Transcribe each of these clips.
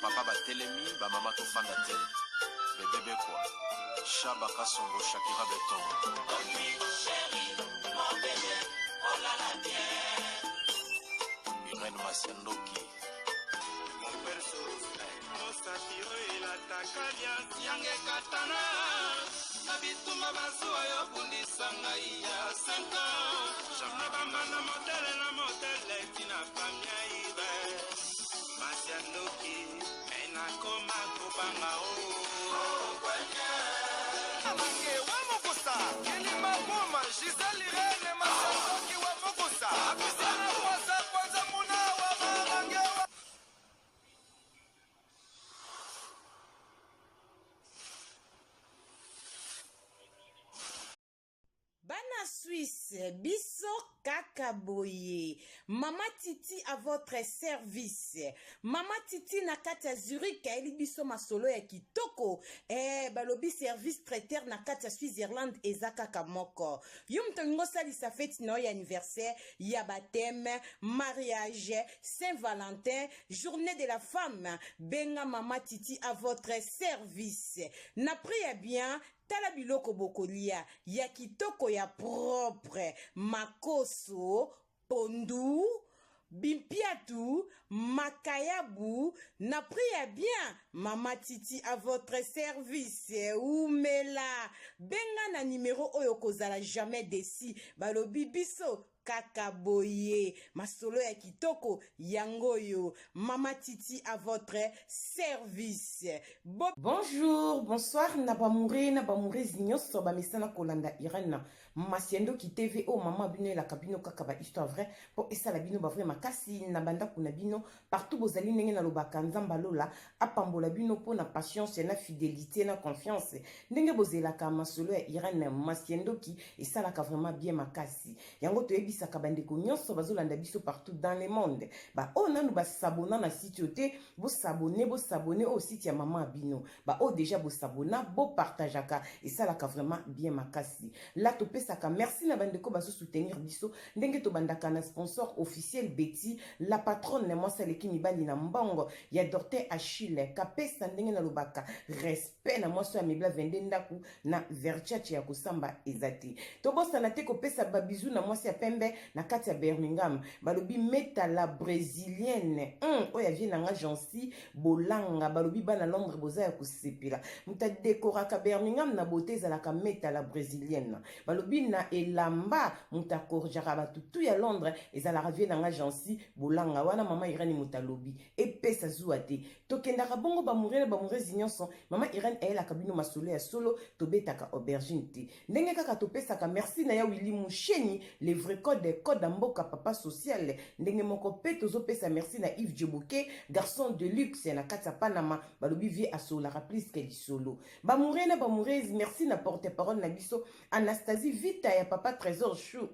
Ba papa batelemi, ba mama tofanda te. Bebe Bekwa, Shaba Kasongo, Shakira Beton. Irène Masiandoki. Mosapi oyo elataka liasi yanga ekatana na bitumba bazuwa yo bundisa ngai ya 5 ans na bambanda motele na motele tina famia ibe masi ya ndoki me nakoma kobanga o Mange wa mokosa kilima boma Gisèle Irene Masandoki wa mokosa Apisana kwasa kwanza muna wa marange wa Bana Suisse, biso kaka boye. Mama Titi à votre service. Mama Titi na kati ya Zurich ayeli biso masolo ya kitoko. Eh, balobi service traiteur na kati ya Switzerland eza kaka moko. Yo moto olingi osalisa feti na yo ya anniversaire, ya baptême, mariage, Saint-Valentin, journée de la femme, benga Mama Titi à votre service. Na prix ya bien, Tala biloko bokolia ya kitoko ya propre, makoso, pondu, bimpiatu, makayabu na prix ya bien mama titi à votre service wumela benga na numero oyo okozala jamais desi balobi biso Kaka boye masolo ya kitoko yango oyo mama titi à votre service bo Bonjour, bonsoir na ba moure na ba mourese nyonso ba mesana kolanda Irène Masiandoki TV oyo mama bino elaka bino kaka ba histoire vraie po esala bino ba vrai makasi na bandako na bino partout bozali ndenge nalobaka Nzambe alola apambola bino po na patience na fidelite na confiance ndenge bozelaka masolo ya Irène Masiandoki esalaka vraiment bien makasi yango toyebisaka bandeko nyonso bazolanda biso partout dans le monde baoyo nanu basabona na site oyo te bosabone bosabone oyo site ya mama ya bino baoyo deja bosabona bopartageaka esalaka vraiment bien makasi la topesaka merci na bandeko bazosoutenir biso ndenge tobandaka na sponsor officiel Betty la patronne mwasi aleki mibali na mbongo ya Dorte Achille kapesa ndenge nalobaka respect na mwasi oyo amebla 22 ndaku na Verchache ya kosamba eza te tobosana te kopesa babizu na mwasi ya pembe na kati ya Birmingham balobi meta la brésilienne oyo avie na nga Jancy Bolanga balobi bana Londres boza ya kosepela moto adekoraka Birmingham na beauté ezalaka meta la brésilienne balobi na elamba moto akorjaka bato tu ya londres ezalaka vie na nga jansi bolanga wana mama irene moto alobi epesa zuwa te tokendaka bongo bamoure na bamourezi nyonso mama irene ayelaka bino masolo ya solo tobetaka aubergine te ndenge kaka topesaka merci na ya willi musheni le vrai code code ya mboka papa social ndenge moko mpe tozopesa merci na yves djeboke garçon de luxe na kati ya panama balobi vie asololaka plus ke lisolo Bamoureux na bamoureuse, merci na porte-parole na biso Anastasie Vita ya papa Trésor Chou.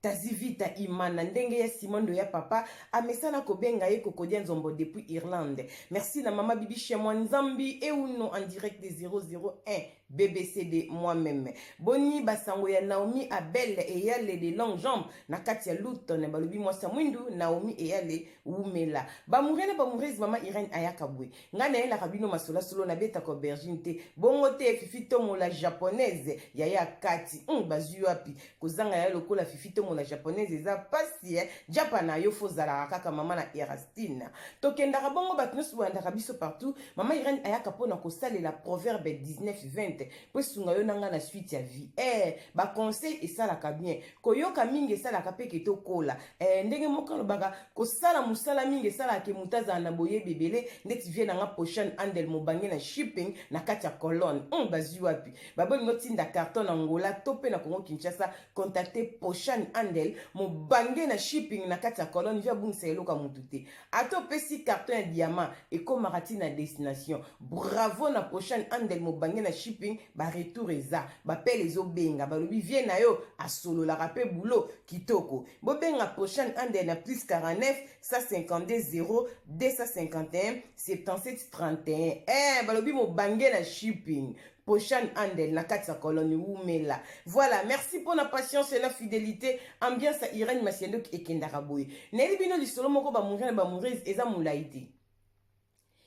Tazi Vita Imana ndenge ya Simondo ya papa amesana kobenga ye Kokodia Nzombo depuis Irlande. Merci na mama Bibi chez moi Nzambi Euno en direct de 001 BBC de moi-même. Boni basango ya Naomi Abel eyale de longue jambe na kati ya Luton balobi mwasi ya mwindu Naomi eyale wumela. Bamoureux na bamoureuse mama Irène ayaka boye. Ngai nayelaka bino masolo solo nabetaka aubergine te bongo te Fifi Tomola japonaise yaya kati bazwi wapi kozanga ya lokola Fifi Tomola japonaise eza pasi eh. Japa na yo fo zalaka kaka mama na Erastine tokendaka bongo bato nyonso bolandaka biso partout mama Irène ayaka mpo na kosalela proverbe 19 20 mpo esunga yo na ngai na suite ya vie eh, ba conseil esalaka bien koyoka mingi esalaka mpe ke tokola eh, ndenge moko alobaka kosala mosala mingi esalaka ke moto azala na boyebi ebele ndeti vie na nga pochane andel mobange na shipping na kati ya colonne bazwi wapi babolingo tinda carton na Angola to mpe na Congo Kinshasa contacte pochane andel mobange na shipping na kati ya colonne vie abungisa eloko ya motu te ata opesi carton ya diamant ekomaka ti na destination bravo na prochaine andel mobange na shipping ba retour eza bapele ezobenga balobi vie na yo asololaka mpe boulot kitoko bobenga prochaine andel na plus 49 152 0 251 77 31 eh, balobi mobange na shipping Prochaine Andel na kati ya colonne wumela. Voilà, merci pour la patience et la fidélité. Ambiance ya Irène Masiandoki ekendaka boye. Nayebi bino lisolo moko ba mourien na ba moureuse eza molayi te.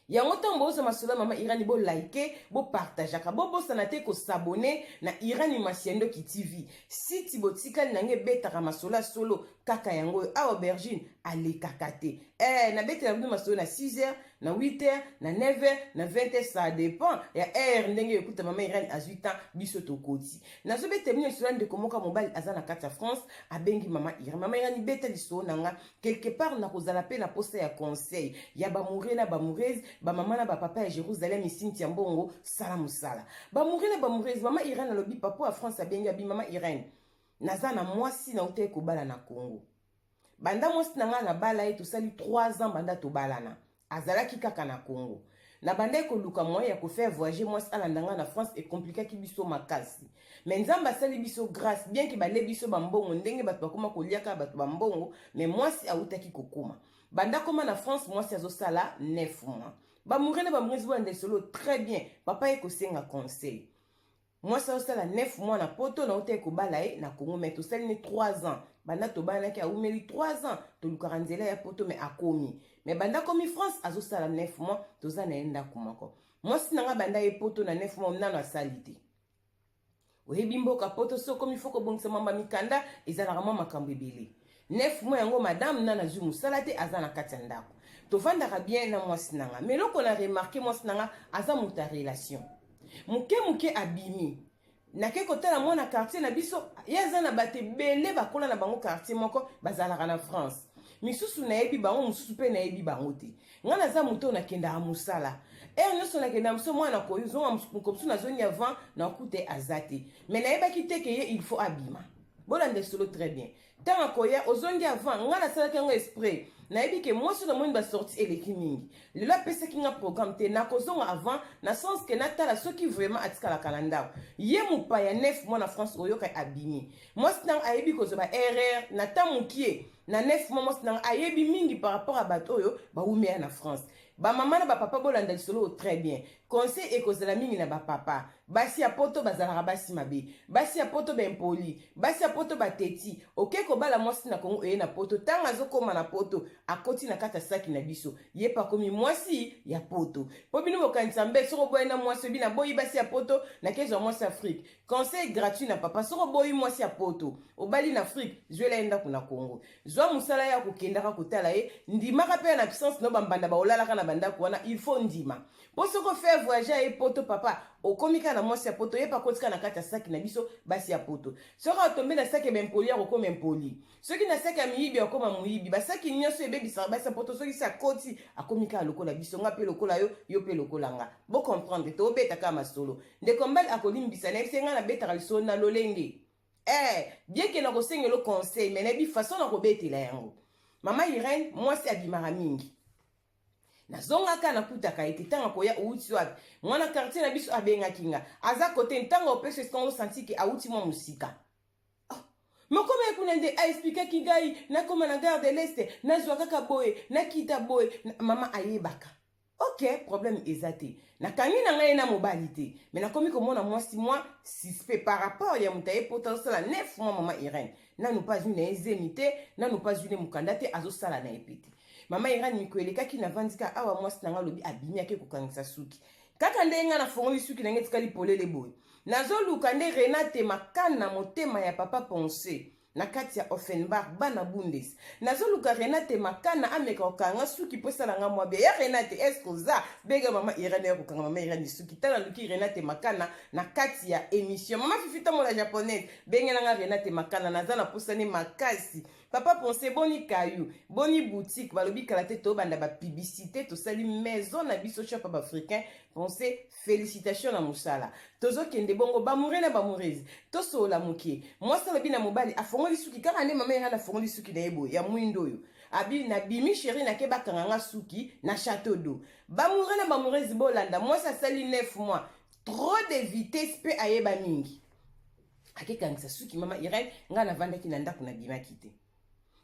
Yango ntango bozwa masolo ya mama Irani, bolike, bopartageaka, bobosana te kosabone na Irani Masiandoki TV. Siti botikali na ngai ebetaka masolo ya solo kaka yango oyo. Awa aubergine alekaka te. Nabetela bino masolo na 6 heures, na 8 heures, na 9 heures, na 20 heures, ça dépend ya heure ndenge ekuta mama Irani azwi temps biso tokoti. Nazobetela bino lisolo ya ndeko moko ya mobali aza na kati ya France, abengi mama Irani. Mama Irani, beta lisolo na nga quelque part, nakozala mpe na posa ya conseil ya bamoureux na bamoureuse, bamama na bapapa ya Jérusalem. Cynthia Mbongo, sala mosala. Bamoureux na bamoureuse, mama Irene alobi, papa ya France abengi, abi: "Mama Irene, naza na mwasi, nauti kobala na Congo. Banda mwasi na ngai nabala ye, tosali 3 ans banda tobalana, azalaki kaka na Congo. Na bandaki koluka moyen ya kofaire voyager mwasi alanda ngai na France, ecompliquaki biso makasi. Mais Nzambe asali biso grâce, bien que bale biso bambongo ndenge bato bakóma koliaka bato bambongo, mais mwasi awutaki kokóma. Banda kóma na France, mwasi azosala 9 mois." Bamoureux na bamoureuse, bolanda solo très bien. Papa ye kosenga conseil. Mwasi azosala 9 mois na Poto, nauta kobala ye na Congo, mais tosali ne 3 ans banda tobalanaki. Awumeli 3 ans, tolukaka nzela ya Poto, mais akomi. Mais banda akomi France, azosala 9 mois, toza na ye ndako moko. Mwasi na nga, banda ye Poto na 9 mois, nano asali te. Oyebi mboka Poto, so okomi, faut kobongisa mwamba mikanda, ezalaka mwa makambo ebele. 9 mois yango, madame nano azwi mosala te, aza na kati ya ndako. Tovandaka bien na mwasi na nga, mais eloko na remarquer, mwasi na nga aza moto ya relation. Moke moke abimi, nake kotala mwana quartier na biso. Ye aza na bato ebele bakola na bango quartier moko, bazalaka na France. Misusu nayebi bango, mosusu mpe nayebi bango te. Ngai naza moto oyo nakendaka mosala heure nyonso, nakendaka mosu mwana koyozonga mosusu, nazongi avant, nakute aza te. Mais nayebaki te que ye il faut abima. Bolanda solo très bien. Ntango akoya, ozongi avant. Ngai nasalaki yango esprit, nayebi que mwasi namoni basortie eleki mingi lelo, apesaki nga programme te, nakozonga avant, na sens que natala soki vraiment atikalaka na ndako. Ye mopaya, 9 mois na France, oyoka abimi. Mwasi ntango ayebi kozwa ba erreur na ta mokie na 9 mois, mwasi ntango ayebi mingi par rapport a bato oyo bawumeya na France. Bamama na bapapa, bolanda lisolo oyo très bien. Conseil ekozala mingi na bapapa. Basi ya Poto bazalaka basi mabe, basi ya Poto baimpoli, basi ya Poto bateti. Oke kobala mwasi na Kongo, eye na Poto, ntango azokóma na Poto, akoti na kati ya saki na biso, ye mpe akomi mwasi ya Poto. Mpo bino bokanisa mbe soki oboyi na mwasi, obi naboyi basi ya Poto, nakezwa mwasi Afrique. Conseil gratuit na papa: soki oboyi mwasi ya Poto, obali na Afrique, zwela ye ndako na Kongo, zwa mosala ya kokendaka kotala ye, ndimaka mpe na absence no bambanda baolalaka na bandako wana. Il faut ndima, mpo soki ofaire voyage ye Poto, papa, okomi kaka na mwasi ya Poto. Ye mpe akotika na kati ya saki na biso basi ya Poto. Soki atombe na saki ya baimpoli, akokoma impoli. Soki na saki ya miyibi, akokoma moyibi. Basaki nyonso ebebisaka basi ya Poto. Soki si akoti, akomi kaka lokola biso, nga mpe lokola yo, yo mpe lokola nga. Bocomprendre, tobeta kaka masolo. Ndeko mbali akolimbisa, nayebisi ngai nabetaka lisolo na lolenge bien que nakosengela conseil, mais nayebi façon na kobetela yango. Mama Irene, mwasi abimaka mingi. Nazongaka, nakutaka ete ntango akoya: "Outi wapi?" Mwana quartier na biso abengaki nga, aza kote. Ntango opesa esika, osanti que awuti mwa mosika. Oh, mokoma ye kuna nde aexpliquaki ngai: "Nakóma na gare de l'Est, nazwa kaka boye, nakita boye." Mama ayebaka. Ok, problème eza te, nakangi na ngai ye na mobali te, mais nakomi komona mwasi mwa suspect par rapport ya moto aye Poto, azosala 9 mois. Mama Irene, nanu mpe azwi na ye zemi te, nanu mpe azwi ne mokanda te, azosala na ye pe te. Mama Irene, mikolo elekaki, navandi kaka awa, mwasi na ngai alobi abimi, ake kokangisa suki. Kaka ndenge ngai nafongoli suki na ngai, etikali polele boye. Nazoluka nde Renate Makana, motema ya papa Ponce na kati ya Offenbach, bana Bundes. Nazoluka Renate Makana ameka kokanga suki mpo esalanga mwa bien. Ya Renate, eske oza benga mama Irene ya kokanga mama Irene suki? Tala, luki Renate Makana na kati ya émission. Mama Fifi Tambola Japonaise, bengelanga Renate Makana, naza na pusani makasi. Papa Ponce, boni kayu, boni boutique? Balobi kala te tobanda bapublicité, tosali maison na biso, shop africain. Ponce, félicitation na mosala. Tozokende bongo. Bamoureux na bamoureuse, tosolola moke. Mwasi alobi na mobali, afongoli suki kaka nde mama Irene afongoli suki na ye boye ya mwindo oyo, abi: "Nabimi, chéri, nake bakanga nga suki na Château d'Eau." Bamoureux na bamoureuse, bolanda. Mwasi asali 9 mois, trop de vitesse mpe ayeba mingi, akekangisa suki. Mama Irene, ngai navandaki na ndako, nabimaki te.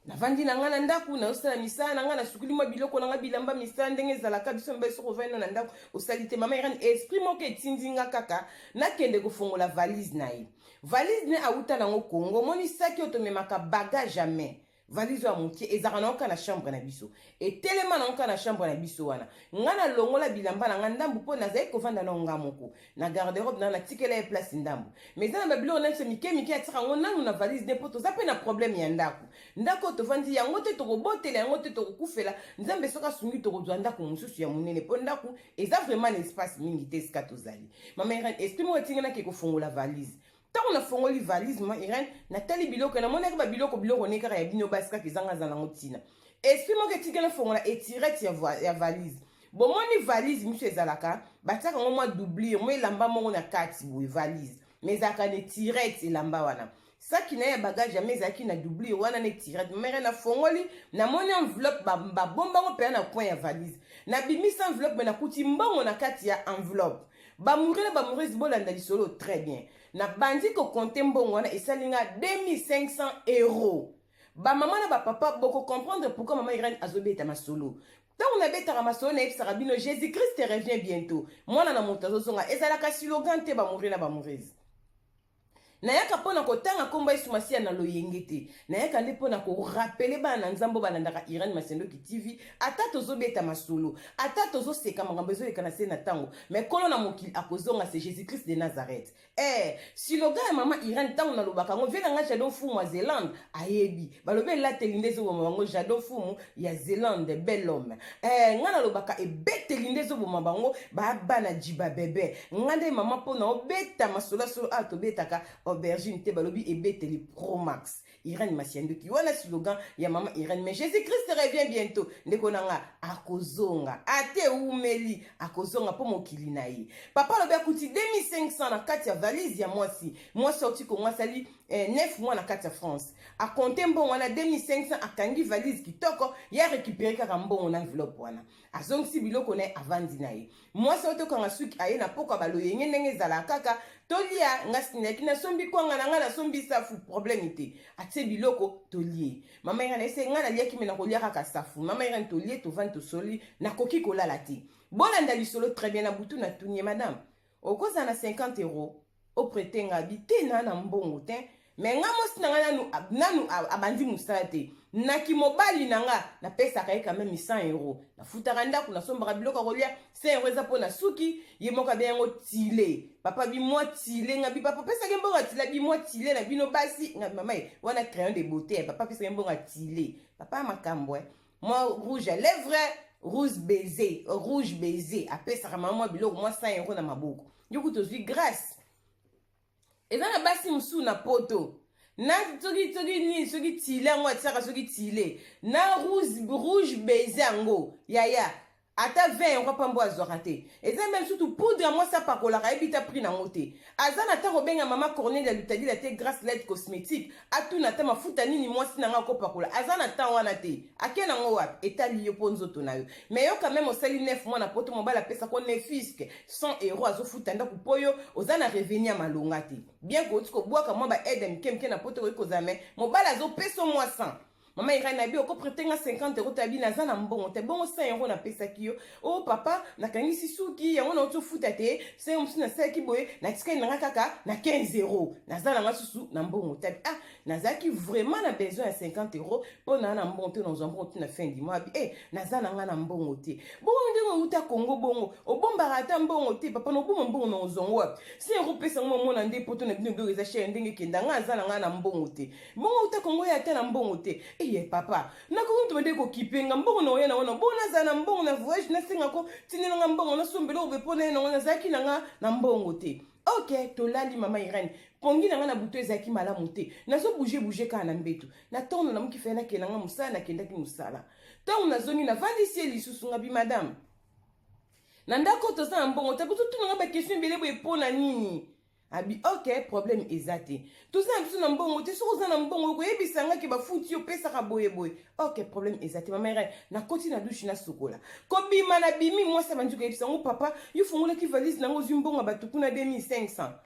Navandi na ngai na ndako, nazosala misala na ngai, nasukuli mwa biloko na ngai, bilamba, misala ndenge ezalaka. Biso mibali, soki ovandi na ndako, osali te. Mama Irene, esprit moko etindi nga kaka nakende kofongola valise na ye. Valise ne awuta nango Kongo, omoni saki oyo tomemaka, bagage à main. Valise oyo ya moke ezalaka na oka na chambre na biso, etelema na oka na chambre na biso wana. Nga nalongola bilamba na nga ndambu mpo nazali kovanda na nga moko na garde-robe na natikela ye place ndambu, mais eza na babiloko na biso mike mike, atiaka yango nanu na valise nde, mpo toza mpe na problème ya ndako. Ndako oyo tovandi yango te, tokobotela yango te, tokokufela Nzambe. Soki asungi, tokozwa ndako mosusu ya monene, mpo ndako eza vraiment na espace mingi te esika tozali. Mama Irene, esprit moko etinganaki kofongola valise. Ntango nafongoli valise, mama Irene, natali biloko, namonaki babiloko, biloko ne kaka ya bino basi kaka, ezanga aza nango ntina. Esprit moko etiki nafongola etirette ya valise. Bomoni, valise miso ezalaka batiaka yango mwa doublure, mwa elamba moko na kati boye. Valise mais ezalaka na etirette, elamba wana saki na ye ya bagage yame ezalaki na doublure wana na etirette. Mere nafongoli, namoni enveloppe babombango mpenza na coin ya valise. Nabimisa enveloppe, me nakuti mbongo na kati ya enveloppe. Bamoureux na bamoureuse, bolanda lisolo très bien. Nabandi kocompter mbongo wana, esali nga 2500 euro. Bamama na bapapa, bokocomprendre pourquoi mama Irene azobeta masolo. Ntango nabetaka masolo, nayebisaka bino: "Jésus Christ revient bientôt, mwana na moto azozonga." Ezalaka slogan te. Bamoureux na bamoureuse, nayaka mpo na kotanga nkombo Yesu Masiya na loyenge te. Nayaka nde mpo na korappeler bana na Nzambe oyo balandaka Irene Masendoki TV. Ata tozobeta masolo, ata tozoseka makambo ezoleka na se na ntango, mais nkolo na mokili akozonga, c'est Jésus Christ de Nazareth. Slogan ya mama Irene, ntango nalobaka yango, vie na ngai Jadon Fumu ya Zélande ayebi. Balobi elateli nde ezoboma bango. Jadon Fumu ya Zélande, bel homme. Ngai nalobaka ebeteli nde ezoboma bango, bana jiba bebe. Ngai nde mama mpo na obeta masolo ya solo. Awa tobetaka aubergine te. Balobi ebeteli promax Irene Masiandoki wana, slogan ya mama Irene. Mais Jésus Christ revient bientôt, ndeko na nga, akozonga ate eumeli, akozonga mpo mokili na ye. Papa alobi akuti 2500 na kati ya valise ya mwasi. Mwasi auti Kongo, asali 9 mois na kati ya France. Acompter mbongo wana 2500, akangi valise kitoko ya récupérer kaka mbongo na enveloppe wana, azongisi biloko na ye, avandi na ye. Mwasi oyo tokanga suki aye na pokwa, baloyenge ndenge ezalaka kaka, tolia. Nga sinaki, nasombi kwanga na ngai, nasombi safu, problème te. Atie biloko, tolie. Mama Irene ese ngai naliaki, me nakolia kaka safu. Mama Irene, tolie, tovandi, tosoli, nakoki kolala te. Bolanda lisolo très bien. Na butu natuni ye: "Madame, okozala na 50 euro oprêter nga?" Bi te, na mbongo te, me nga mwasi na nga nanu, nanu abandi mosala te. Naki mobali na nga, napesaka ye quand même 100 euro, nafutaka ndako, nasombaka biloko ya kolia. 100 euro eza mpo na suki ye moko, abe yango tile. Papa bi mwa tile, nga bi papa apesaki mbongo ya tile, bi mwa tile na bino basi. Nga mama ye wana crayon de beauté, papa apesaki mbongo ya tile. Papa ya makambo, mwa rouge à lèvre, rouge baiser, rouge baiser, apesaka mama mwa biloko, mwa 100 euro na maboko. Yoku tozwi grâce. Eza na basi mosusu na poto na soki nini, soki tile yango atiaka, soki tile na rouge baiser yango, yaya, ata 20 euro pambo azwaka te. Eza même surtout poudre ya mwasi apakolaka, ayebi ta prix nango te. Aza na ntango obenga mama Cornelia Lutadila te, Grace Light Cosmétique, atuna ata mafuta nini mwasi na nga akopakola. Aza na ntan wana te. Ake nango wapi? Etali yo mpo nzoto na yo. Mais yo quand même osali 9 mois na poto, mobali apesako ne fût-ce que 100 euro, azofuta ndako mpo yo oza na revenu ya malonga te. Bien kouti kobwaka mwa baaide ya mike mike na poto okoki kozala, mais mobali azopesa mwa 100. Mama Irene, nabi okoprêter nga 50 euro? Tabi naza na mbongo te. Bongo 100 euro napesaki yo? O papa, nakangisi suki yango, nauti ofuta te. 100 euro mosusu nasalaki boye, natikali nanga kaka na 15 euro, naza nanga susu na mbongo. Tabi ah, nazalaki vraiment na besoin ya 50 euro mpo naa na mbongo te, nazwa mbongo te na fin du mois. Abi e naza nanga na mbongo te. Bongo ndenge outa Kongo, bongo obombaka ata mbongo te? Papa, nobomba mbongo na ozongo wapi? 100 euro pesa ngo. Omona nde poto na bino, biloko eza cher ndenge ekenda. Nga aza nanga na mbongo te. Bongo uta Kongo ye ata na mbongo te? Eye papa, nakoki tobande kokipe nga mbongo na oya na wana. Bongo nazala na mbongo na voyage, nasengako tindelanga mbongo, nasombela obe mpo na ye nango. Nazalaki na nga na mbongo te. Ok, tolali. Mama Irene, pongi na nga na butu ezalaki malamu te, nazobouger bouger kaka na mbeto. Na ntongo namoki faye, nakenda nga mosala. Nakendaki mosala. Ntango nazongi, navandisi ye lisusu. Nga bi: "Madame, na ndako toza na mbongo te. Totuna nga baquestion ebele boye mpo na nini?" Abi ok, problème eza te, toza na biso na mbongo te. Soki oza na mbongo, okoyebisa nga ke bafuti yo, opesaka boyeboye. Ok, problème eza te. Mama Irene, nakoti na douche, nasukola, kobima na bimi, mwasi abandi koyebisa ngo: "Papa, yo fungolaki valise nango, ozwi mbongo ya bato kuna 2500."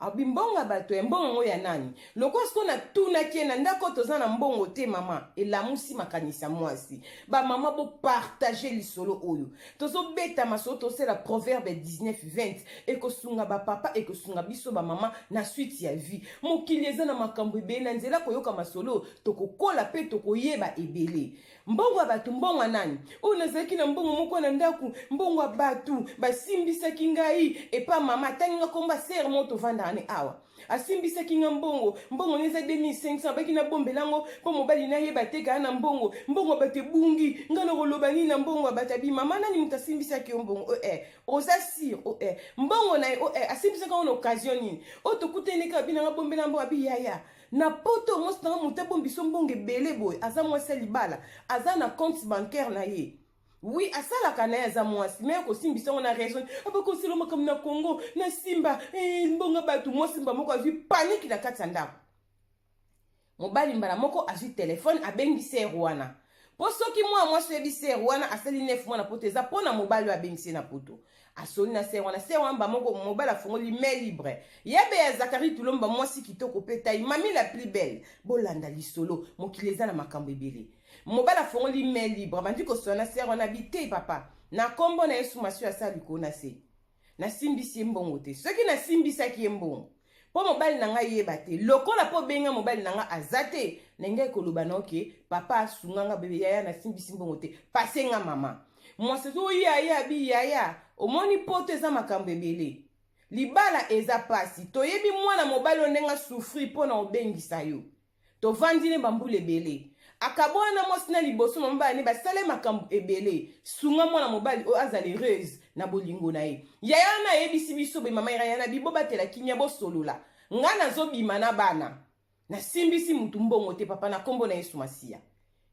Abi mbongo ya bato ya mbongo yango ya nani? Lokola sikoyo natunaki ye na ndako toza na mbongo te mama, elamusi makanisi ya mwasi. Ba mama bo partager lisolo oyo. Tozobeta masolo tosela proverbe 19 20 ekosunga ba papa ekosunga biso ba mama na suite ya vie. Mokili eza na makambo ebele na nzela koyoka masolo tokokola pe tokoyeba ebele. Mbongo ya bato, mbongo ya nani? Oyo nazalaki na mbongo moko na ndako, mbongo ya bato basimbisaki ngai epa mama atangi nga komba sere moko tovandaka ne awa asimbisaki nga mbongo mbongo ne eza 2500 abaki nabombela yango mpo mobali nayeba te kaa na mbongo mbongo ya bato ebungi nga nakoloba nini na mbongo ya bato abi mama nani moto asimbisaki yo mbongo o eh, oza sire o eh, mbongo na ye o eh, asimbisaki yango na occasion nini oyo tokutani kaka bina nga bombela mbongo abi yaya Na poto mwasi nanga moto abombiso mbongo ebele boye aza mwasi ya libala aza na compte bancaire na ye oui asalaka na ye aza mwasi me akosimbisa yango na raison abakosela makambo na congo na simba eh, mbongo bato mwasi mba moko azwi paniki na kati ya ndako mobali mbala moko azwi telefone abengi sere wana mpo soki mwana mwasi oyebi sere wana asali nef mwana poto eza mpo na mobali oyo abengisi ye na poto asoli na sere wana sere wana moko mobali afongoli main libre yabe ya zakari tulomba mwasi kitoko mpe tai mami la plus belle bolanda lisolo mokili eza na makambo ebele mobali afongoli main libre abandi kosola na sere wana bi te papa na nkombo na yesu masiyo asala likolo na se nasimbisi ye mbongo te soki nasimbisaki ye mbongo mpo mobali na ngai yeba te lokola mpo obenga mobali na ngai aza te na ngai koloba na oke papa asunga nga bebe yaya nasimbisi mbongo te pase nga mama mwasi azo yaya bi yaya omoni poto eza makambo ebele libala eza pasi toyebi mwana mobali oyo ndenge asouffrir mpo na obengisa yo Tovandi ne bambula ebele. Akabwana na mwasi na liboso mama bana ne basala ye makambo ebele. Sunga mwana mobali oyo azala heureuse na bolingo na ye. Yaya wana ayebisi biso boye mama Irene na bibo batela kimia bosolola. Nga nazobima na bana. Nasimbisi mutu mbongo te papa na kombo na Yesu Masiya.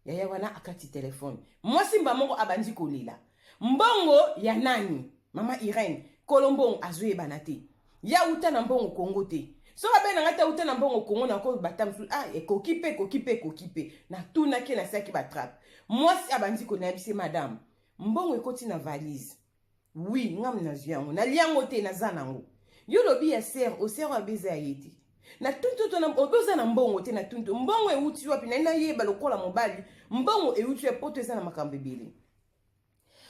Yaya wana akati telefone. Mwasi mba moko abandi kolela. Mbongo ya nani? Mama Irene, kolo mbongo azoyebana te. Ya uta na mbongo Congo te. Soki abe na ngai te uta na mbongo Congo na ko bata mosusu ah ekoki mpe ekoki mpe ekoki mpe. Natunaki ye nasalaki ba trappe. Mwasi abandi kolela bise madame. Mbongo ekoti na valise. Oui, ngam nazwi yango. Nalia yango te, naza nango. Yo lobi ya sere, osere oyo abeza ya ye te. Na tuntu to na obi oza na mbongo te na tuntu. Mbongo euti wapi? Na nayeba lokola mobali. Mbongo euti ya poto eza na makambo ebele.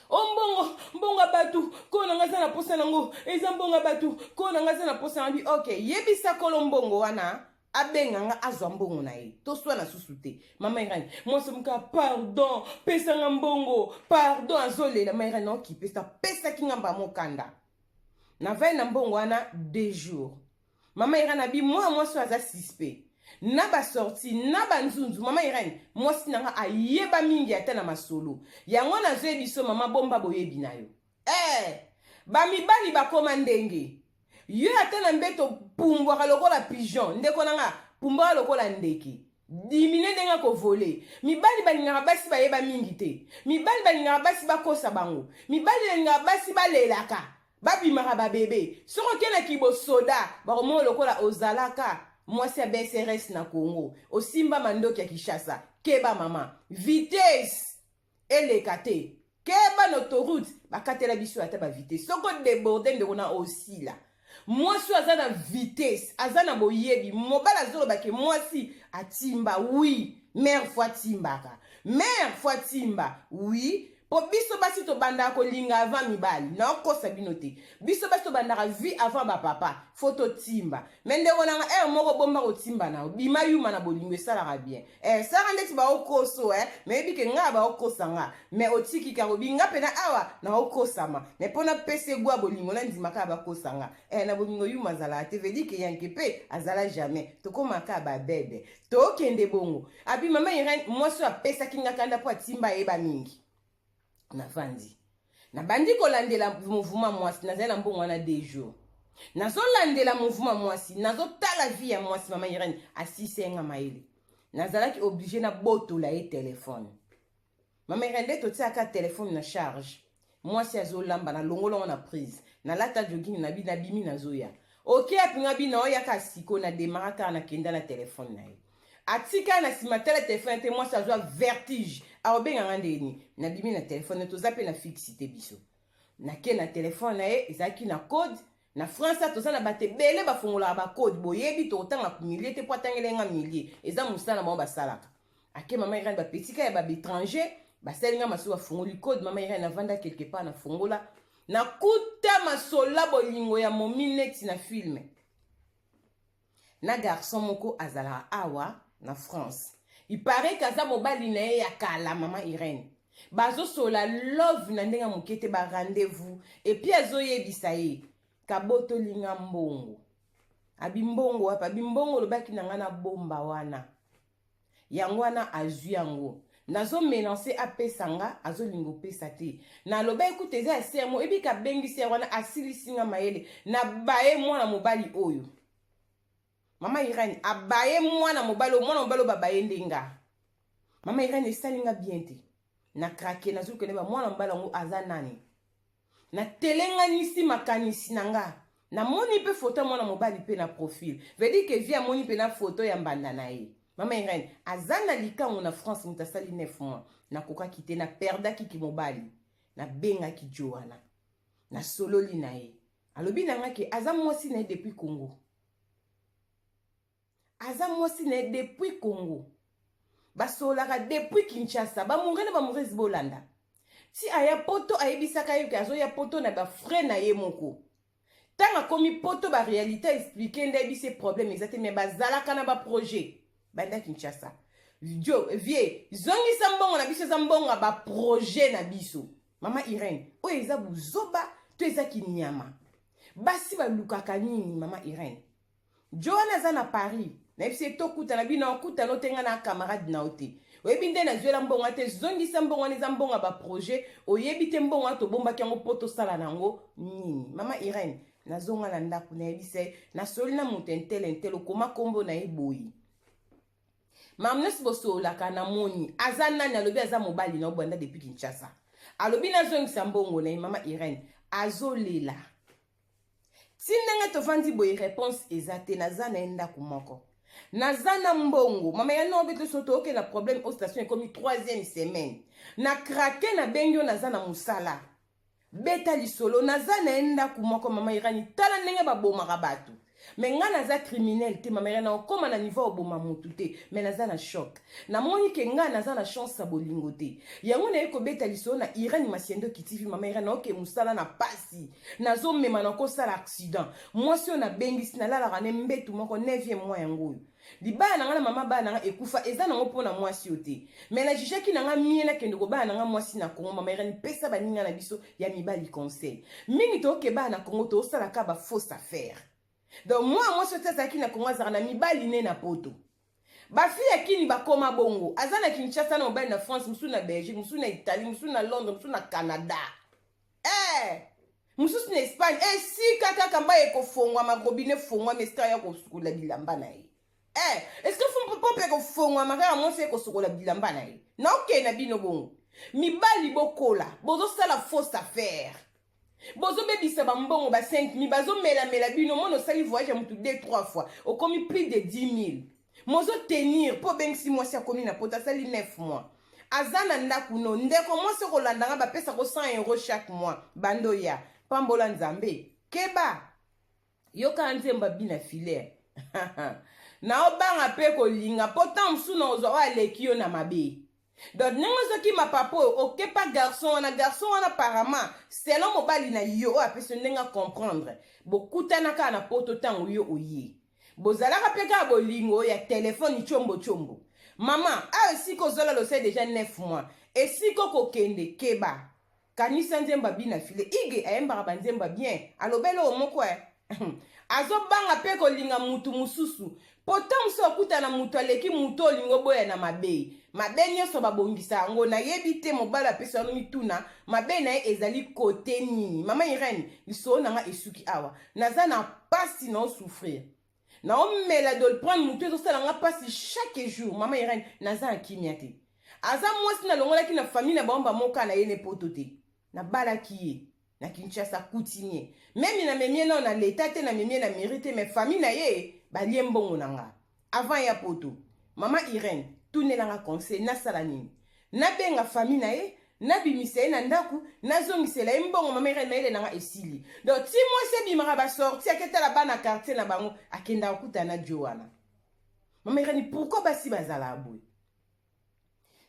O mbongo, mbongo ya bato, kolo na ngai aza na posa nango. Eza mbongo ya bato, kolo na ngai aza na posa nango. Ok, yebisa kolo mbongo wana abenga nga azwa mbongo na ye toswana susu te mama irene mwasi moka pardon pesa nga mbongo pardon azolela mama irene okipesa pesaki nga mba mokanda navai na mbongo wana deux jours mama irene abi mwana mwasi oyo aza suspect na basorti na banzunzu mama irene mwasi na nga ayeba mingi ata na masolo yango nazoyebi so mama bomba boyebi na yo eh, bamibali bakoma ndenge yo ata na mbeto pumbwaka lokola pigeon ndeko na nga pumbwaka lokola ndeke dimine ndenge akovole mibali balingaka basi bayeba mingi te mibali balingaka basi bakosa bango mibali balingaka basi balelaka babimaka babebe soki oke na kibosoda bakomona lokola ozalaka mwasi ya bsrs na congo osimba mandoki ya kinshasa keba mama vitesse eleka te keba na autoroute bakatela biso ata ba vitesse soki odeborde ndeko na osila mwasi oyo aza na vitesse aza na boyebi mobali azoloba ke mwasi atimba oui mare fo atimbaka mare fo atimba oui mpo biso basi tobandaka kolinga avant mibali naokosa bino te biso basi tobandaka vie avant bapapa fo totimba me ndeko nanga heure moko bomba kotimba na yo bima yuma na bolingo esalaka bien eh, sala ndeti baokoso eh, me yebi ke ngai baokosa nga me otiki kaka obi nga mpena awa naokosama me mpo napesa egwa bolingo nandima kaka bakosa nga eh, na bolingo yuma azalaka te vedi ke yanke mpe azala jamais tokóma kaka babebe tokende bongo abi mama irene mwasi oyo apesaki nga kanda mpo atimba ayeba mingi navandi nabandi kolandela mouvement mwasi nazali na mbongo wana deux jours nazolandela mouvement mwasi nazotala vie ya mwasi mama irene asise nga mayele nazalaki oblige nabotola ye telefone mama irene nde totiaka telefone na charge mwasi azolamba nalongola ngo na prise nalata jogging nabi nabimi nazoya oke apinga bino oyaka siko na demara kaka nakenda na telefone na ye atika na nsima tala telefone te mwasi azwa vertige akobenga nga ndenge nini nabimi na telefone toza mpe na fixe te biso nake na telefone na ye ezalaki na code. Na France toza na bato ebele bafungolaka bacode, boyebi tokotanga milie te mpo atangeli nga milie, eza mosala na bango basalaka. Ake mama Irene, bapetika ya baétranger basali nga masusu, bafungoli code. Mama Irene, navanda quelque part, nafungola, nakuta masola bolingo ya momi neti na film na garçon moko azalaka awa na France. Il paraît que aza mobali na ye ya kala. Mama Irene, bazosola love na ndenge ya moke te, barendez-vous, et puis azoyebisa ye kabotolinga mbongo. Abi mbongo wapi? Abi mbongo olobaki na ngai na bomba wana, yango wana azwi yango, nazomenacer apesa nga, azolinga opesa te. Naloba ekuta eza ya sermo, ebika abengisi ya wana, asilisi nga mayele na baye mwana mobali oyo. Mama Irene, abaye mwana mobali oyo, mwana mobali oyo babaye nde nga. Mama Irene, esali nga bien te, na craquer, nazokende ba mwana mobali yango aza nani? Natelenganisi makanisi na nga, namoni mpe foto ya mwana mobali mpe na profil, veut dire que vie amoni mpe na foto ya mbanda na ye. Mama Irene, aza na likango na France, moto asali 9 mois. Nakokaki te, naperdaki ki mobali. Nabengaki jo wana, nasololi na ye, alobi na nga ke aza mwasi na ye depuis Congo, aza mwasi na ye depuis Congo, basololaka depuis Kinshasa, bamoureux na bamoureuse. Bolanda ti aya Poto, ayebisaka ye ke azoya Poto na bafrais na ye moko. Ntango akomi Poto, baréalité expliquer nde ayebisi problème eza te, mais bazalaka na baprojet banda Kinshasa. Jo vie, zongisa mbongo na biso, eza mbongo ya baprojet na biso. Mama Irene, oyo eza buzoba to eza kinyama? Basi balukaka nini? Mama Irene, jo wana aza na Paris, nayebisi ye tokutana, bino okutana ote nga na camarade na yo te, oyebi nde nazwela mbongo te, zongisa mbongo wana, eza mbongo ya baprojet. Oyebi te mbongo wana tobombaki yango mpo tosala na yango nini? Mama Irene, nazonga na ndako, nayebisa ye nasoli na moto intele intele, okoma nkombo na ye boye. Mama nyonso bosololaka, namoni aza nani? Alobi aza mobali na obanda depuis Kinshasa. Alobi nazongisa mbongo na ye. Mama Irene, azolela ti ndenge tovandi boye, réponse eza te. Naza na ye ndako moko, naza na mbongo. Mama ya no beto so tooke na problème o station, ekomi troisième semaine. Na craquer, nabengi yo, naza na mosala, beta lisolo, naza na ye ndako moko. Mama Irani, tala ndenge babomaka bato, mais ngai naza criminel te. Mama Irani, nakokóma na niveau oboma motu te, mais naza na choc, namoni ke ngai naza na chance ya bolingo te. Yango naye kobeta lisolo na Irani Masiendo Kitivi. Mama Irani, naoke mosala na pasi, nazomema, nakosala accident. Mwasi oyo nabengisi, nalalaka ne mbetu moko 9e mois yango oyo. Libala na ngai na mama bana na ngai ekufa, eza nango mpo na mwasi oyo te, mais najugeaki na ngai mie nakende kobala na ngai mwasi na Kongo. Mama Irani, pesa baninga na biso ya mibali conseil mingi. Tookebala na Kongo, tozosalaka bafausse affaire. Donc mwana mwasi oyo te azalaki na Kongo, azalaka na mibali ne na Poto. Bafille ya kini bakoma bongo, aza na Kinshasa na mobali na France, mosusu na Belgique, mosusu na Italie, mosusu na Londres, mosusu na Canada, mosusu na Espagne. Esika kaka mbai ekofongwama, robinet efongwama, esika ya kosukola bilamba na ye, est-ce que pompe ekofongwama kaka, mwasi ekosukola bilamba na ye. Naokende na bino bongo. Mibali bokola, bozosala fausse affaire, bozobebisa bambongo ba 5000, bazomelamela bino. Mona osali voyage ya motu 2 3 fois, okomi plus de 10 000, mozotenir mpo obengisi mwasi, akomi na Poto, asali 9 mois, aza na ndako no. Ndeko mwasi okolandanga, bapesako 100 euro chaque mois, bando ya pambola Nzambe. Keba, yoka nzembo abina filaire, naobanga mpe kolinga mpo ntango mosusu na ozwa oyo aleki yo na mabe. Donc ndenge ozokima papa oyo, okepa garçon wana. Garçon wana apparemment, selon mobali na yo oyo apesi yo ndenge acomprendre, bokutana kaka na Poto. Ntango yo oye, bozalaka mpe kaka bolingo ya telefone tiombo tiombo. Mama, awa esika ozolala, osali déjà 9 mois, esika okokende, keba, kanisa nzembo abina file ige, ayembaka banzembo bien, alobeli oyo moko azobanga mpe kolinga mutu mosusu po ntango mosusu akutana mutu aleki mutu olingi oboya na mabe. Mabe nyonso babongisa yango, nayebi te. Mobali apesi wana mituna, mabe na ye ezali kote nini? Mama Irene, lisolo na nga esuki awa. Naza na pasi, na osouffrir, naomela Doliprane, motu ezosala nga mpasi chaque jour. Mama Irene, naza na kimia te. Aza mwasi nalongolaki na famille na bango, bamoka na ye ne Poto te, nabalaki ye na Kinshasa coutumier. Même namemie nao na leta te, namemie na mairie te, mais famille na ye balie mbongo na nga avant ya Poto. Mama Irene, tunelanga conseil, nasala nini? Nabenga famille na ye? Nabimisa ye na ndako, nazongisela ye mbongo. Mama Irene, mayele na nga esili. Donc ti mwasi ebimaka basortie, aketala bana quartier na bango, akendaka kokutana na jo wana. Mama Irene, pourquoi basi bazalaka boye?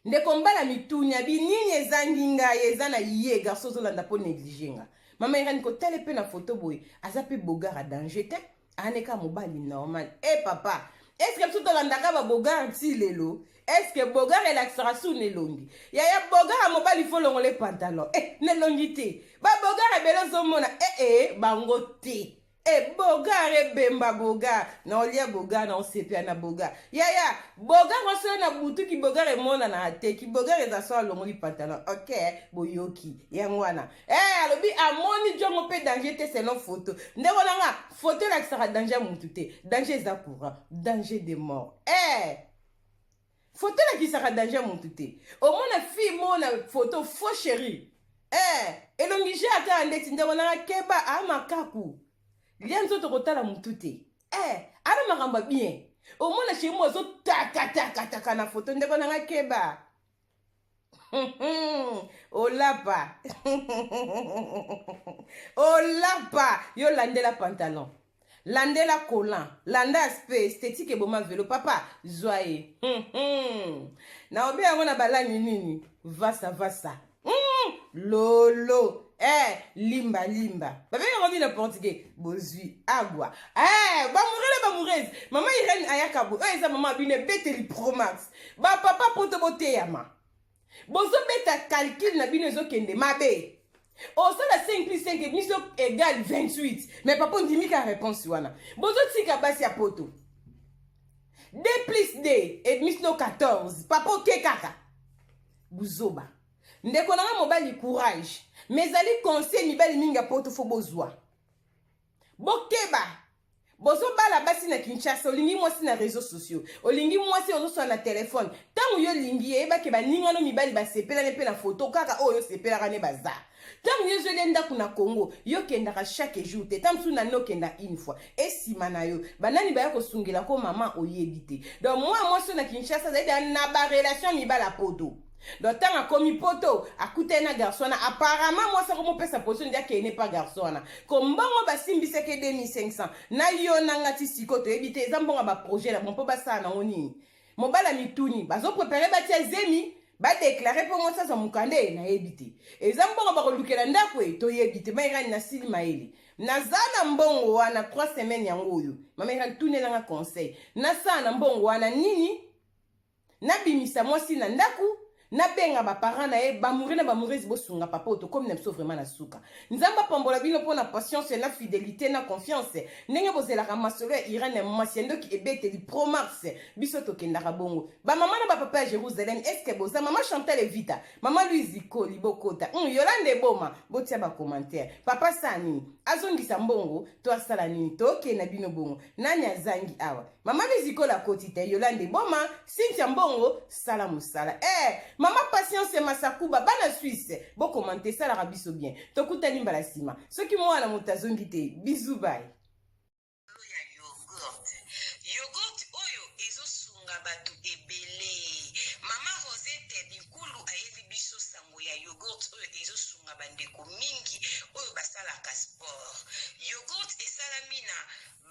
Ndeko mbala mituni abi nini ezangi ngai eza na ye garçon ozolanda mpo néglige nga. Mama Irene, kotala mpe na foto boye, aza mpe beau gars ya danger te, aneka mobali normal. E papa, est-ce biso tolandaka babeau gars ti lelo? Est-ce beau gars elakisaka su na elongi? Yaya, beau gars ya mobali, faut longola pantalon e na elongi te. Babeau gars ebele ozomona ee bango te. E beau gars ebemba, beau gars na olia, beau gars na osepela na beau gars. Yaya, beau gars osoyo na butu, ki beau gars emonana te. Ki beau gars eza so alongoli pantalon. Ok, boyoki yango wana. Eh, alobi amoni jongo mpe danger te selon photo. Ndeko na nga, photo elakisaka danger ya mutu te. Danger eza courant, danger de mort. Eh, photo elakisaka danger ya mutu te. Omona fille moko na photo, faux chéri, eh, elongi je ata ndeti. Ndeko na nga, keba, a makaku lia nzoto kotala mutu te. Eh, ana makambo ya bien. Omona chéri mo azotakatakatakataka na photo. Ndeko na nga, keba, olapa, olapa. Yo landela pantalon, landela collant, landa aspect esthétique, eboma velo. Papa, zwa ye na obe yango na balangi nini, vasa vasa, lolo, eh, limba limba, babengi yango nini na portugais? Bozwi agwa. Eh, bamoureux na bamoureuse, mama Irene ayaka boye. Oyo eza mama bino ebeteli Promax. Bapapa poto, boteyama, bozobeta calcul na bino ezokende mabe. Osala 5 plus 5 biso égale 28, mais papa ondimi ka réponse wana. Bozotika basi ya poto. 2 plus 2 ebimisi no 14, papa oke kaka buzoba. Ndeko na nga mobali, courage. Mais ezali conseil, mibali mingi ya poto, faut bozwa, bokeba. Bozobala basi na Kinshasa, olingi mwasi na réseaux sociaux, olingi mwasi, ozosala na telefone. Ntango yo olingi ye, yebake baningano mibali basepelani mpe na foto kaka oyo osepelaka ne baza. Ntango yo ozweli ndako na Congo, yo okendaka chaque jour te. Ntango mosusu nani okenda une fois, esima na yo banani baya kosungela ko mama oyebi te. Donc mwa mwasi oyo na Kinshasa azali na barelation mibali ya poto. Donc ntango akomi poto, akutani na garçon wana. Apparemment mwasi akomopesa position nde akende pa garçon wana. Kombongo basimbisaki 2500 na yo na nga ti sikoyo toyebi te eza mbongo ya baprojet na bon mpo basala nango nini. Mobali ya mituni, bazoprépare batia zemi, badéclare mpo mwasi azwa mokanda. E nayebi te eza mbongo bakolukela ndako, e toyebi te. Mairani, nasili mayele, naza na mbongo wana 3 semaine yango oyo. Mama Irani, tunelanga conseil, nasala na mbongo wana nini? Nabimisa mwasi na ndako, nabenga baparent na ye? Bamoureux na bamoureuse, bosunga papa oyo, tokomi na biso vraiment na suka. Nzambe apambola bino mpo na patience, na fidélité, na confiance, ndenge bozelaka masolo ya Irene Mwasi ya Ndoki ebeteli Promax. Biso tokendaka bongo. Bamama na bapapa ya Jérusalem, est-ce boza? Mama Chantal Evita, mama Louise Ikoli, bokota. Yolande Eboma, botia bacommentaire. Papa asala nini? Azongisa mbongo to asala nini? Tokende bino bongo. Nani azangi awa? Mama Louise Ikoli akoti te. Yolande Eboma, Cynthia Mbongo, sala mosala. Eh, mama Patience Masakuba, bana Suisse, bokomante, esalaka biso bien. Tokutani mbala nsima soki mwana moto azongi te. Bisous, bye. Ya yogurt, yogurt oyo ezosunga bato ebele. Mama Rosette Binkulu ayeli biso sango ya yogurt oyo ezosunga bandeko mingi oyo basalaka sport. Yogurt esalami na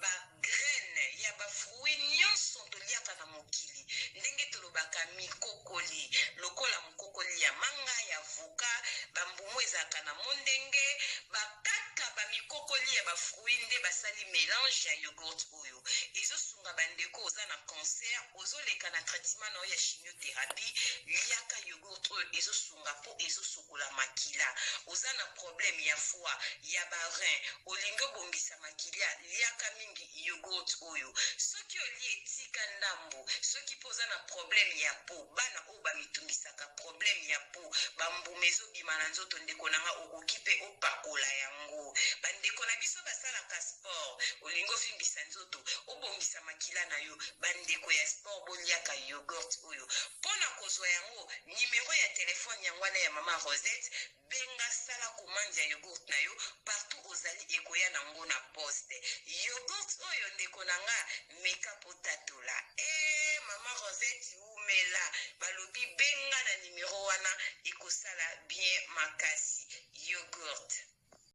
bagraine ya bafruit nyonso toliaka na mokili, ndenge tolobaka mikokoli, lokola mokokoli ya manga, ya avocat, bambumu ezalaka na mondenge, bakaka bamikokoli ya bafruit nde basali mélange ya yogurt oyo ezosunga bandeko. Oza na cancer, ozoleka na traitement na oyo ya chimiothérapie, liaka yogurt oyo, ezosunga mpo ezosokola makila. Oza na problème ya foie, ya barein, olingi obongisa makila, liaka mingi yogurt oyo. Soki olie, etika ndambo. Soki mpo oza na problème ya peau, bana oyo bamitungisaka problème ya peau, bambuma ezobima na nzoto, ndeko na nga, okoki mpe opakola yango. Bandeko na biso basalaka sport, olingi ovimbisa nzoto, obongisa makila na yo, bandeko ya sport, boliaka yogurt oyo. Mpo na kozwa yango, nimero ya telefone yango wana ya mama Rosette. Benga, sala commande ya yogurt na yo partout ozali, ekoya nango na poste. Yogurt oyo, ndeko na nga, meka po tatola. E mama Rosette, umela, balobi benga na nimero wana. Ekosala bien makasi. Yogourt.